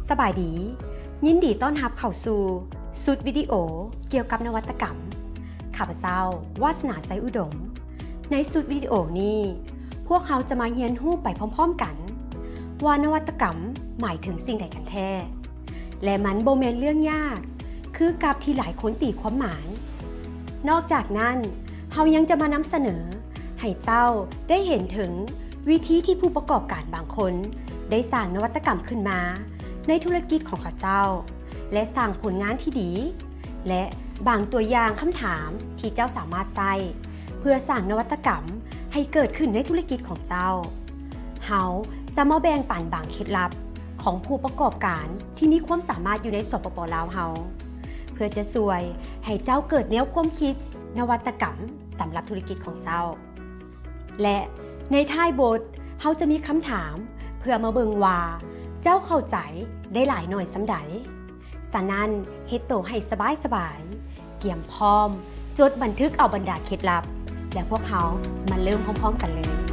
ສະບາຍດີ, ຍິນດີຕ້ອນຮັບເຂົ້າສູ່ຊຸດວິດີໂອກ່ຽວກັບນະວັດຕະກຳ. ຂ້າພະເຈົ້າ ວາສະໜາ ໄຊອຸດົມ. ໃນຊຸດວິດີໂອນີ້ ພວກເຮົາຈະມາຮຽນຮູ້ໄປພ້ອມໆກັນ ວ່ານະວັດຕະກຳໝາຍເຖິງສິ່ງໃດກັນແທ້ ແລະ ມັນບໍ່ແມ່ນເລື່ອງຍາກ ຄືກັບທີ່ຫຼາຍຄົນຕີຄວາມໝາຍ. ນອກຈາກນັ້ນ, ເຮົາຍັງຈະມານຳສະເໜີໃຫ້ເຈົ້າໄດ້ເຫັນເຖິງວິທີທີ່ຜູ້ປະກອບການບາງຄົນໄດ້ສ້າງນະວັດຕະກຳຂຶ້ນມາໃນທຸລະກິດຂອງເຂົາເຈົ້າ ແລະ ສ້າງຜົນງານທີ່ດີ ແລະ ບາງຕົວຢ່າງຄຳຖາມທີ່ເຈົ້າສາມາດໃຊ້ເພື່ອສ້າງນະວັດຕະກຳໃຫ້ເກີດຂຶ້ນໃນທຸລະກິດຂອງເຈົ້າ. ເຮົາຈະມາແບ່ງປັນບາງເຄັດລັບຂອງຜູ້ປະກອບການທີ່ມີຄວາມສາມາດຢູ່ໃນ ສປປ ລາວເຮົາ ເພື່ອຈະຊ່ວຍໃຫ້ເຈົ້າເກີດແນວຄວາມຄິດນະວັດຕະກຳສຳລັບທຸລະກິດຂອງເຈົ້າ. ແລະ ໃນທ້າຍບົດ, ເຮົາຈະມີຄຳຖາມເພື່ອມາເບິ່ງວ່າເຈົ້າເຂົ້າໃຈໄດ້ຫຼາຍໜ້ອຍສ່ຳໃດ. ສະນັ້ນ, ເຮັດໂຕໃຫ້ສະບາຍໆ, ກຽມພ້ອມ, ຈົດບັນທຶກເອົາບັນດາເຄັດລັບ, ແລະ ພວກເຮົາມາເລີ່ມພ້ອມໆກັນເລີຍ.